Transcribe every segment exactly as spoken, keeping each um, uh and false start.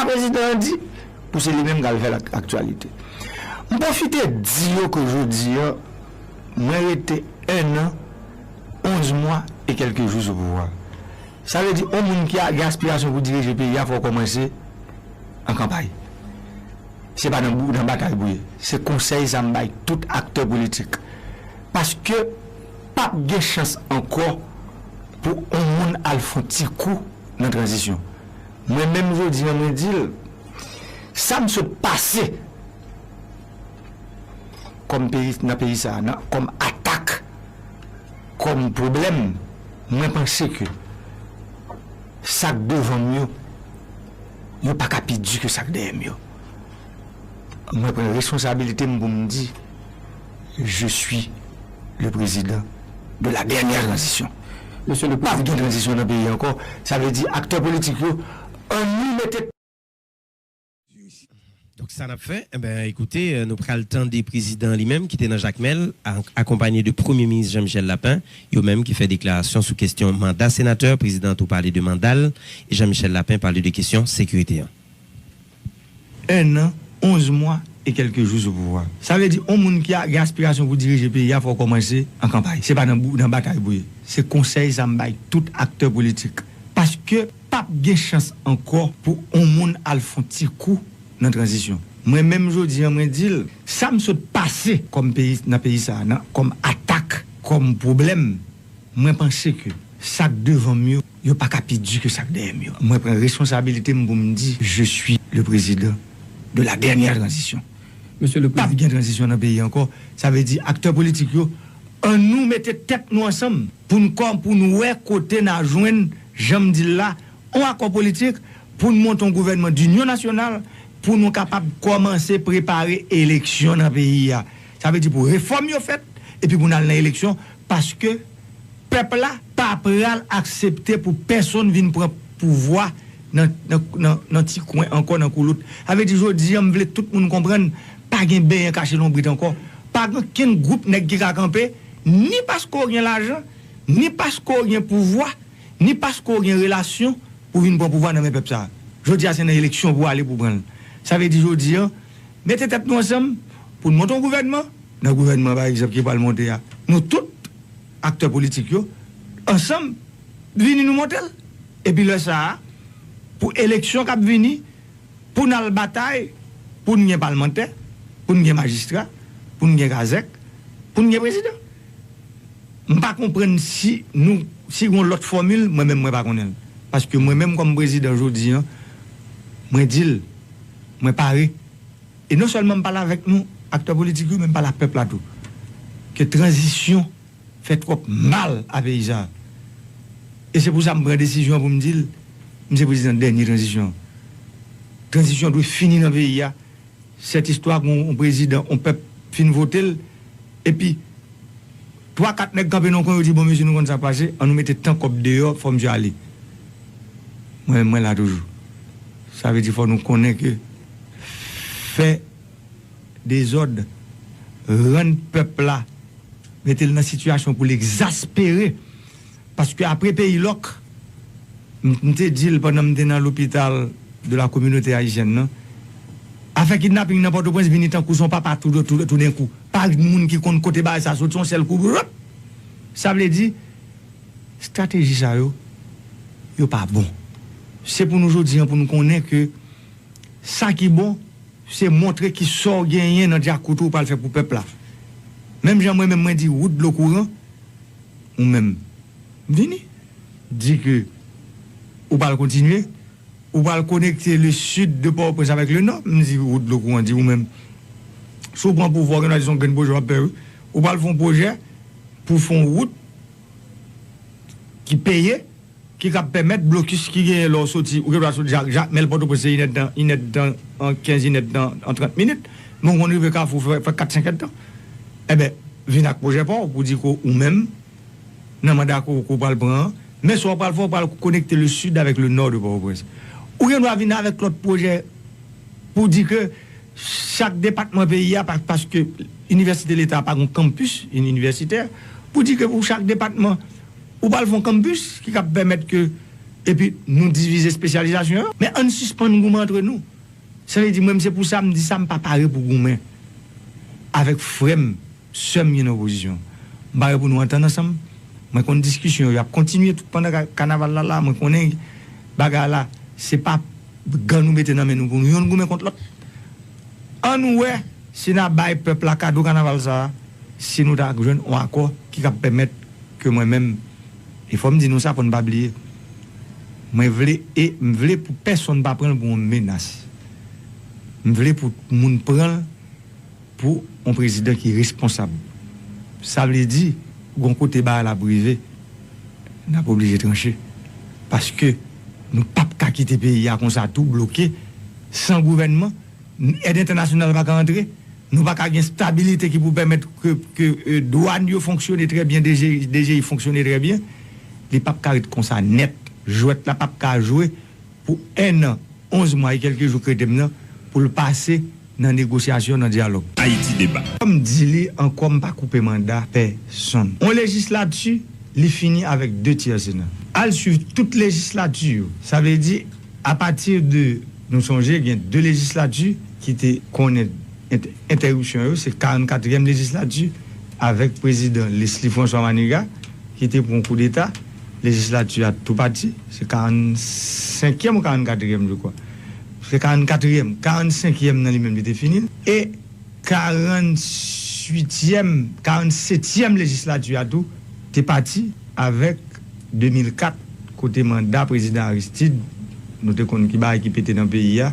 Prezidan an di, pou se li menm k al fè l ak aktyalite. M pwofite di yo ke jodi a, mwen rete en an, onz mwa e kèlke jou sou pouvwa. Sa vle di, yon moun ki a- gen aspirasyon pou dirije peyi a, fò w kòmanse an kanpay. Se pa nan bou- nan batay pou ye. Se konsèy sa m bay tout aktè politik. Paske p ap gen chans ankò pou yon moun al fè yon ti kou nan tranzisyon. Mwen menm jodi a mwen di l, sa m sot pase kòm peyi, nan peyi sa a, nan, kòm atak, kòm pwoblèm, mwen panse ke sa k devan m yo, yo pa ka pi di ke sa k dèyè m yo. Mwen pran responsabilite m pou m di, je suis le président de la dernière transition. Mesye le Prezidan. Pa gen tranzisyon nan peyi ankò. Sa vle di aktè politik yo, ann nou mete Donk sa n ap fè, enben, ekoute, euh, nou pral tande prezidan li menm ki te nan Jakmèl, a- akonpanye de Premye Minis Jean Michel Lapin, yo menm ki fè deklarasyon sou kesyon manda senatè, prezidan tou pale de manda l, e Jean Michel Lapin pale de kesyon sekirite an. En an, onz mwa e kèlke jou sou pouvwa. Sa vle di, yon moun ki a- gen aspirasyon pou dirije peyi a, fò w kòmanse an kanpay. Se pa nan bou- nan batay pou ye. Se konsèy sa m bay tout aktè politik. Paske p ap gen chans ankò pou yon moun al fè yon ti kou nan tranzisyon. Mwen menm jodi a mwen di l, sa m sot pase kòm peyi, nan peyi sa a, nan, kòm atak, kòm pwoblèm, mwen panse ke sa k devan m yo, yo pa ka pi di ke sa k dèyè m yo. Mwen pran responsabilite m pou m di, je suis le président de la dernière transition. Mesye le Prezidan. Pa gen tranzisyon nan peyi ankò. Sa vle di aktè politik yo, ann nou mete tèt nou ansanm pou n kò- pou n wè kote n a jwenn, jan m di l la, yon akò politik pou n monte yon gouvènman dinyon nasyonal pou nou kapab kòmanse prepare eleksyon nan peyi a. Sa vle di pou refòm yo fèt epi pou n al nan eleksyon paske pèp la pa pral aksepte pou pèsonn vin pran pouvwa nan, nan, nan, nan ti kwen ankò nan koulout. Sa vle di jodi a m vle tout moun konprann pa gen benyen kache lonbrit ankò. Pa gen okenn gwoup nèg ki ka kanpe ni paske w gen lajan, ni paske w gen pouvwa, ni paske w gen relasyon pou vin pran pouvwa nan men pèp sa a. Jodi a se nan eleksyon pou w ale pou w pran l. Sa vle di jodi a, mete tèt nou ansanm pou n monte yon gouvènman, nan gouvènman pa egzanp ki pral monte a, nou tout aktè politik yo ansanm vini nou monte l. Epi lè sa a, pou eleksyon k ap vini, pou n al batay, pou n gen palmantè, pou n gen majistra, pou n gen kazèk, pou n gen prezidan. M pa konprann si nou, si gen yon lòt fòmil, mwen menm mwen pa konnen l. Paske mwen menm kòm prezidan jodi a, mwen di l, mwen pare. E non sèlman m pale avèk nou, aktè politik yo, men m pale ak pèp la tou. Ke tranzisyon fè twòp mal a peyi sa a. E se pou sa m pran desizyon an pou m di l, m se prezidan dènye tranzisyon an. Tranzisyon dwe fini nan peyi a. Sèt istwa, yon, yon prezidan, yon pèp fin vote l, epi twa, kat nèg kanpe nan yon kwen, yo di, bon, mesye, nou konn sa k pase, ann nou mete tan kòb deyò, fò misye ale. Mwen, mwen la toujou. Sa vle di, fò nou konnen ke fè dezòd, rann pèp la, mete l nan sitiyasyon pou l egzaspere. Paske apre peyi lòk, m, m te di l pandan m te nan lopital de la communauté haïtienne nan, afè kidnaping nan Pòtoprens vini tankou se yon papa tou, tou, toudenkou. Pa moun ki konn kote bagay sa soti, yon sèl kou, rop! Sa vle di, estrateji sa yo, yo pa bon. Se pou nou jodi a, pou nou konnen ke sa ki bon, se montre ki sa w genyen nan djakout ou pral fè pou pèp la. Menm jan mwen menm mwen di wout dlo kouran, ou menm vini, di ke ou pral kontinye, ou pral konekte le sud de Pòtoprens avèk le nò, m di wout dlo kouran, di ou menm. Si w pran pouvwa, ou gen dwa di se yon grenn pwojè w ap fè, wi. Ou pral fè yon pwojè pou fè yon wout ki peye, ki kab pèmèt blokis ki genyen lè w soti, ou gen dwa soti Jak, Jakmèl, Pòtoprens, se inèdtan, inèdtan an kenz, inèdtan an trant minit, men w konn rive Kafou fè, fè kat, senk èdtan. Enben, vin ak pwojè pa w pou di ke ou menm, nan manda ke w, ke w pral pran an, men sa w pral fè, w pral konekte le sud avèk le nò de Pòtoprens. Ou gen dwa vin avèk lòt pwojè pou di ke chak depatman peyi a, pa, paske Inivèsite Leta pa gen kanpis inivèsitè, pou di ke pou chak depatman, ou pral fè yon kanpis ki kab pèmèt ke Epi nou divize espesyalizasyon yo. Men ann sispann goumen antre nou. Sa vle di, mwen, se pou sa m di sa, m pa pare pou goumen avèk frè m, sè m ki nan opozisyon. M pare pou nou antann ansanm. Mwen konn diskisyon yo ap kontinye tout pandan ka- kanaval la la. Mwen konnen bagay la, se pa gang nou mete nan men nou pou nou yonn goumen kont lòt. Ann wè si n a bay pèp la kado kanaval sa a, si nou ta jwenn yon akò ki kab pèmèt ke mwen menm, e fò m di nou sa pou n pa bliye, mwen vle, e m vle pou pèsonn pa pran l pou yon menas. M vle pou moun pran l pou yon prezidan ki responsab. Sa vle di, gon kote bagay la ap rive, n ap oblije tranche. Paske nou p ap ka kite peyi a konsa tou bloke, san gouvènman, èd entènasyonal pa ka antre, nou pa ka gen stabilite ki pou pèmèt ke, ke, e, dwàn yo fonksyone trè byen, D G, D G I fonksyone trè byen. Li p ap ka ret konsa nèt. Jwèt la p ap ka jwe pou ennan, onz mwa e kèlke jou k rete m nan, pou l pase nan negosyasyon, nan dyalòg. Ayiti Deba. Kòm di li ankò, m pa koupe manda pèsonn. On lejislati, li fini avèk de tyè Sena. Al swiv tout lejislati yo. Sa vle di, apati de, nou sonje, gen de lejislati ki te konnen ent- entèripsyon yo, se karannkatriyèm lejislati avèk prezidan Leslie François Manigat, ki te pran koudeta, lejislati a tou pati, se karannsenkyèm ou karannkatriyèm, je crois. Se karannkatriyèm, karannsenkyèm nan li menm li te fini. E karannwityèm, karannsetyèm lejislati a tou te pati avèk de mil kat, kote manda prezidan Aristide, nou te konn ki bagay ki pete nan peyi a,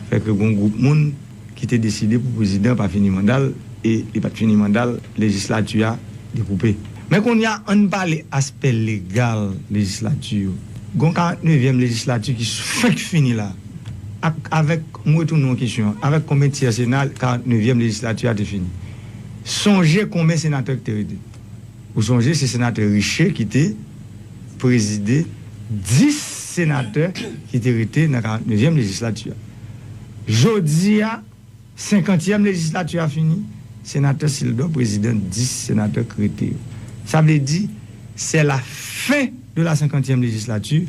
fè ke gon gwoup moun ki te deside pou prezidan pa fini manda l, e li pa t fini manda l, lejislati a dekoupe. Men kounye a, ann pale aspè legal lejislati yo. Gon karannnevyèm lejislati ki fenk fini la. Ak, avèk, m retounen yon kesyon, avèk konbyen tyè Sena karannnevyèm lejislati a te fini? Sonje konbyen senatè ki te rete. Ou sonje se senatè Riché ki te prezide dis senatè ki te rete nan karannnevyèm lejislati a. Jodi a, senkantyèm lejislati a fini, senatè Sildor prezidan dis senatè k rete yo. Sa vle di, c'est la fin de la cinquantième législature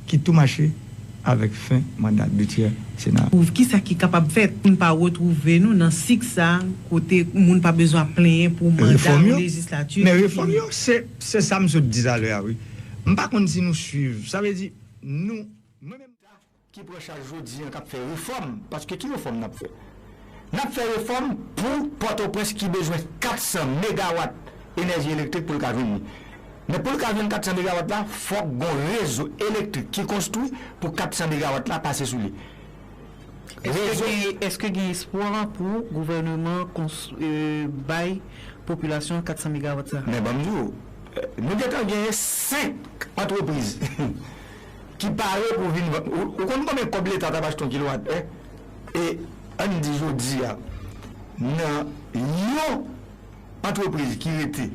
ki tou mache avèk fen manda de tyè Sena. Pou kisa ki kapab fèt pou n pa retwouve nou nan sik sa, kote moun pa bezwen ap plenyen pou manda yon lejislati? Men refòm yo, se, se sa m sot di talè a, wi. M pa konn si nou swiv. Sa vle di, nou, mwen menm, ki pran chaj jodi an k ap fè refòm, paske ki refòm n ap fè? N ap fè refòm pou Pòtoprens ki bezwen kat san megawat enèji elektrik pou l ka jwenn li. Men pou l ka jwenn kat san megawat la, fòk gon rezo elektrik ki konstwi pou kat san megawat la pase sou li. Èske Rezo gen, èske gen espwa pou gouvènman kons- e, bay popilasyon an kat san megawat sa? Men ban m di w, e, nou gentan genyen senk antrepriz ki pare pou vin vann. Ou, ou konn konbyen kòb Leta t ap achte yon kilowat, e? E ann di jodi a, nan yon antrepriz ki rete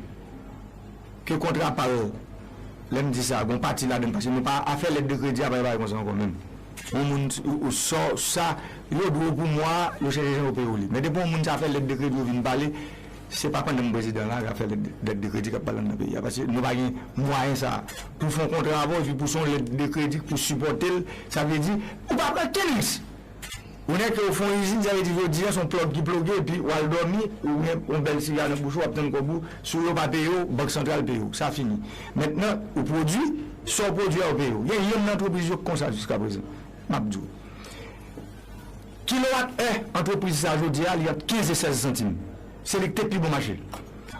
ke kontra pa l, lè m di sa, gon pati ladan l, paske nou pa, afè lèt de kredi a pa yon bagay konsa ankò menm. Yon moun, ou, ou sò, sa, yo dwe w pou mwa, yo chèche jan yo peye w li. Men depi yon moun sa fè lèt de kredi, yo vin pale, se pa pandan m prezidan la, y ap fè lèt, lèt de kredi k ap pale anndan peyi a. Paske nou pa gen mwayen sa. Pou fè yon kontra avè w, epi pou se yon lèt de kredi pou sipòte l, sa vle di, ou pa pran kenn risk. Ou nèk ke ou fè yon izin, sa vle di jodi a se yon plòg ki ploge, epi w al dòmi, ou gen yon bèl siga nan bouch ou, w ap tann kòb ou, si yo pa peye w, Bank Santral peye w, sa fini. Mentnan, ou pwodui, sa w pwodui a yo peye w. Gen yonn nan antrepriz yo k konsa jiskaprezan. M ap di w. Kilowat è antrepriz sa jodi a, li ant kenz e sèz santim. Se li k te pi bon mache.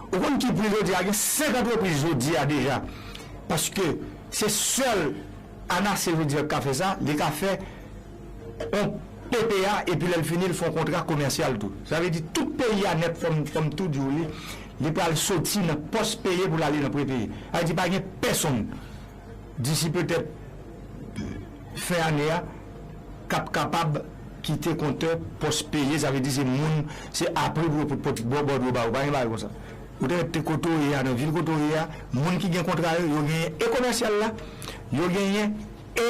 Ou konn ki pri jodi a? Gen senk antrepriz jodi a deja. Paske se sèl Anase jodi a k ka fè sa, li ka fè yon P P A, epi lè l fini, l fè yon kontra komèsyal tou. Sa vle di tout peyi a nèt, fò m, fò m tou di w li, li pral soti nan pòs peye pou l ale nan prepeye. Sa vle di pa gen pèsonn, disi petèt fen ane a, k ap kapab kite kontè pòs peye, sa vle di se moun, se apre pou yo pot, pot bò, bòdwo ba ou, pa gen bagay konsa. Ou te rete kote w ye a, nan vil kote w ye a, moun ki gen kontra yo, yo genyen e komèsyal la, yo genyen e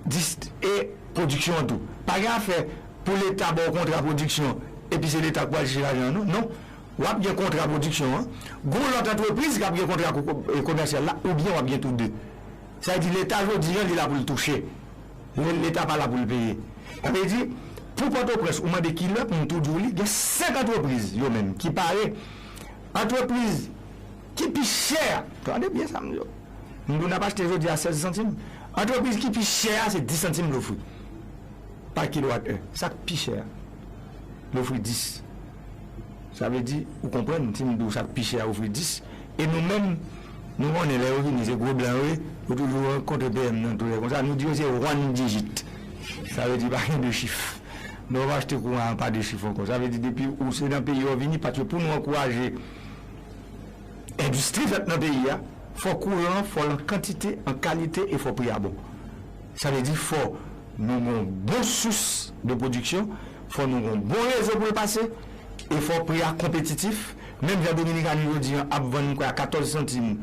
dis-, e pwodiksyon an tou. Pa gen afè pou Leta ba w kontra pwodiksyon, epi se Leta k pral chèche lajan an, non, non. W ap gen kontra pwodiksyon an, gon lòt antrepriz k ap gen kontra ko-, ko-, e, komèsyal la, oubyen w ap gen tou de. Sa vle di Leta jodi a, li la pou l touche. Leta pa la pou l peye. Sa vle di, pou Pòtoprens, ou mande ki lè, pou m tou di w li, gen senk antrepriz yo menm ki pare. Antrepriz ki pi chè a, tande byen sa m di w. M di w n ap achte jodi a sèz santim. Antrepriz ki pi chè a, se dis santim l ofri pa kilowat è. Sa k pi chè a, l ofri dis. Sa vle di, ou konprann, si m di w sa k pi chè a ofri dis, e nou menm, nou konnen lè yo vini, se gwo blan yo ye, yo toujou rankontre P M nan toulè konsa, nou di yo se one digit. Sa vle di, pa gen de chif. Nou pa achte kouran an pa de chif ankò. Sa vle di, depi ou se nan peyi w vini, paske pou nou ankouraje endistri fèt nan peyi a, fò kouran an, fò l an kantite, an kalite, e fò pri a bon. Sa vle di, fò nou gen yon bon sous de pwodiksyon, fò nou gen yon bon rezo pou l pase, e fò pri a konpetitif. Menm jan Dominikani jodi an ap vann, m kwè, a katòz santim